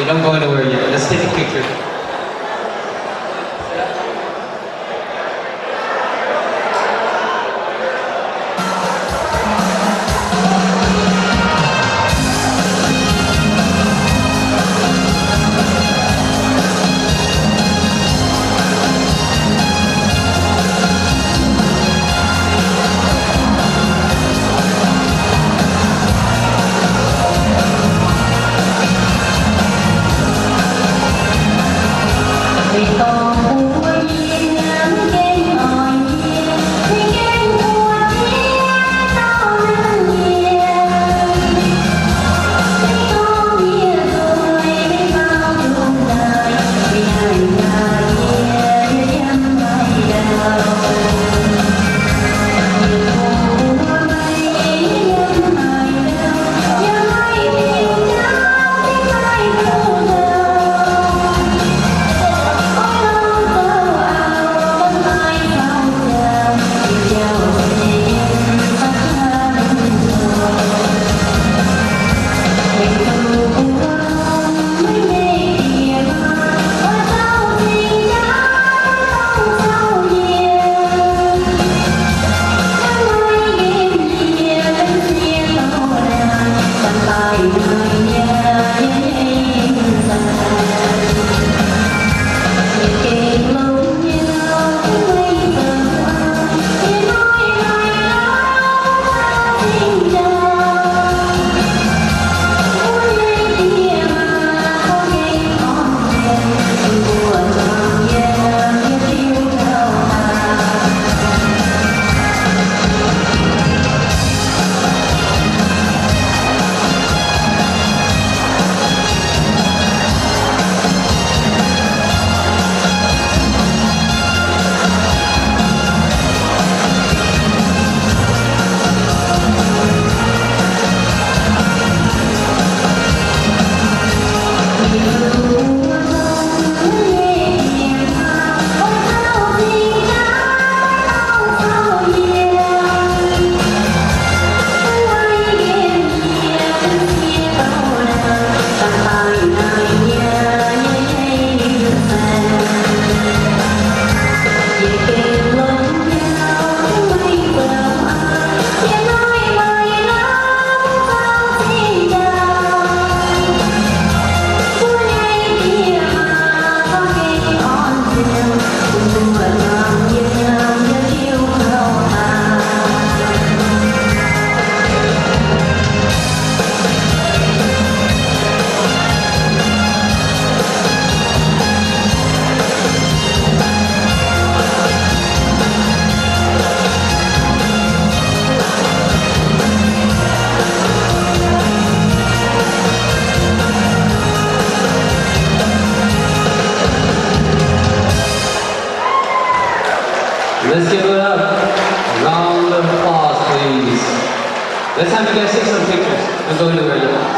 Don't go anywhere yet. Let's take a picture. Let's give it up. A round of applause, please. Let's have you guys take some pictures. Don't go anywhere yet.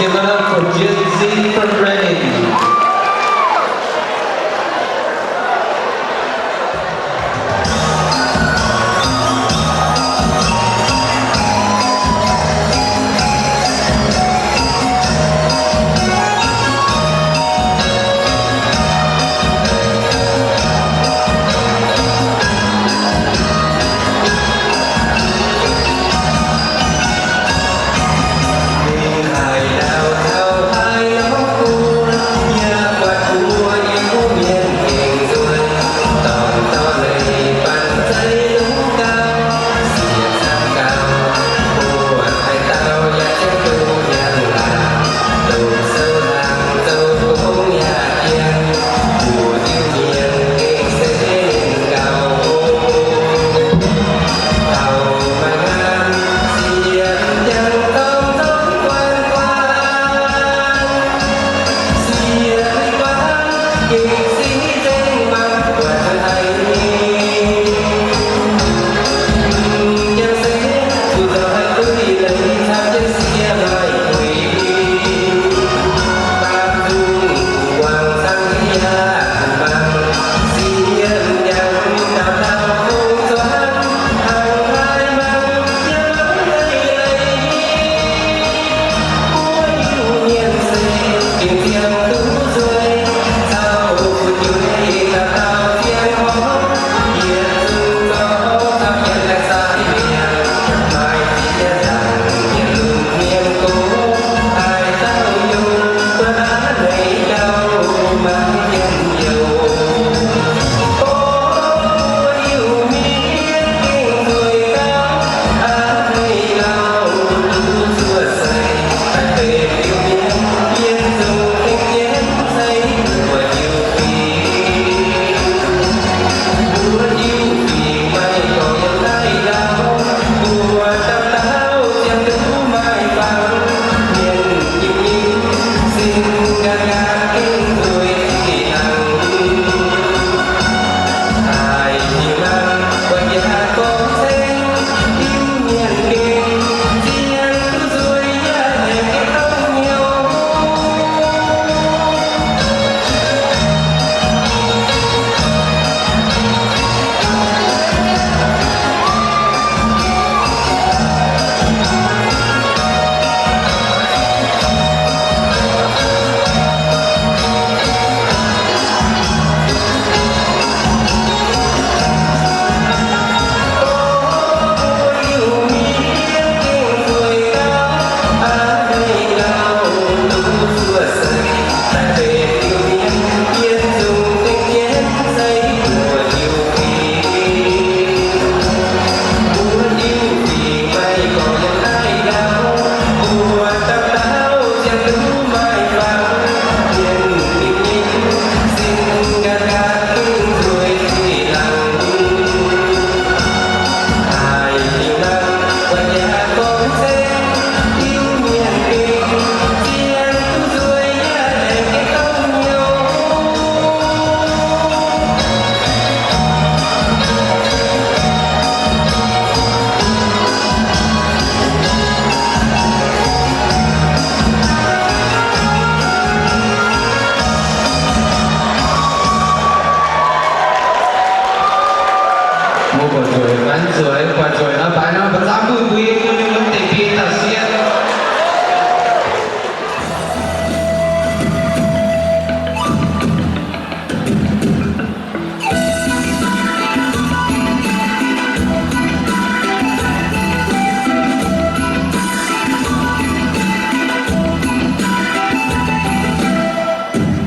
Give it up for Gen Z from Reading.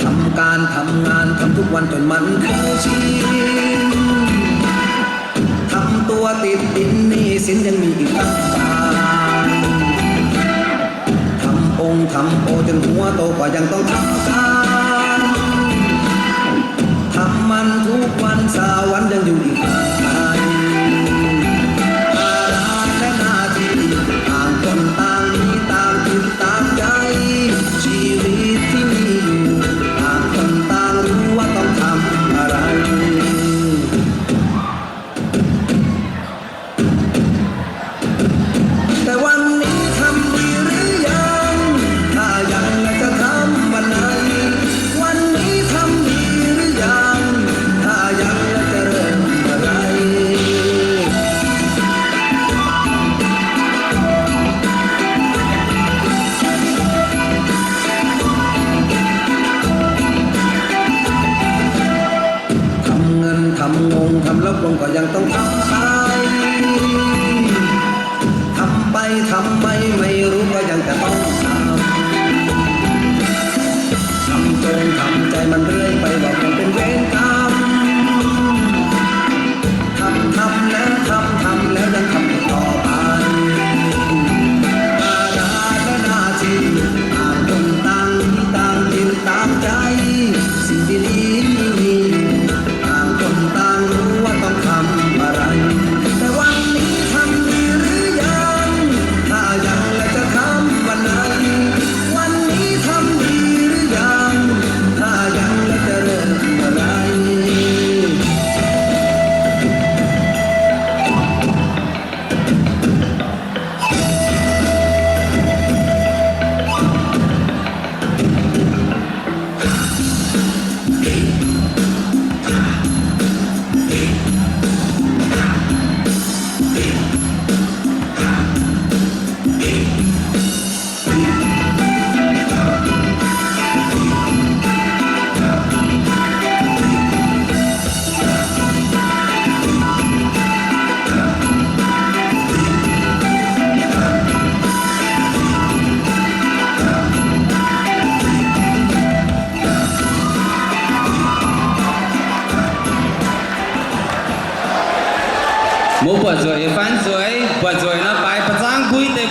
ทำการทำงานทำทุกวันจนมันเคยชิน ทำตัวติดดินหนี้สินยังมีอีกตั้งมาก ทำองค์ทำโอจนหัวโตก็ยังต้องทำการ ทำมันทุกวันสาวันยังอยู่อีกมากมาย ภาระและหน้าที่ต่างคนต่างมีต่างจิตต่างใจ ชีวิตที่มีอยู่ต่างคนต่างรู้ว่าต้องทำอะไร แต่วันนี้ทำดีหรือยัง ถ้า ทำไมไม่รู้ก็ยังจะต้องทำ ทำจงทำใจมันเรื่อยไปว่าคงเป็นเวรกรรม ทำทำแล้วทำทำแล้วยังทำต่อไป ภาระและหน้าที่ต่างคนต่างมีต่างจิตต่างใจ สิ่งดีๆมีอยู่ ต่างคนต่างรู้ว่าต้องทำอะไร แต่วันนี้ทำดีหรือยัง ถ้ายังแล้วจะทำวันไหน วันนี้ทำดีหรือยัง ถ้ายังแล้วจะเริ่มเมื่อไหร่ Mbuo buatc nzueic nyei fai nzueic? Buatc nzueic nor, baaix ba'zangv mbui deix.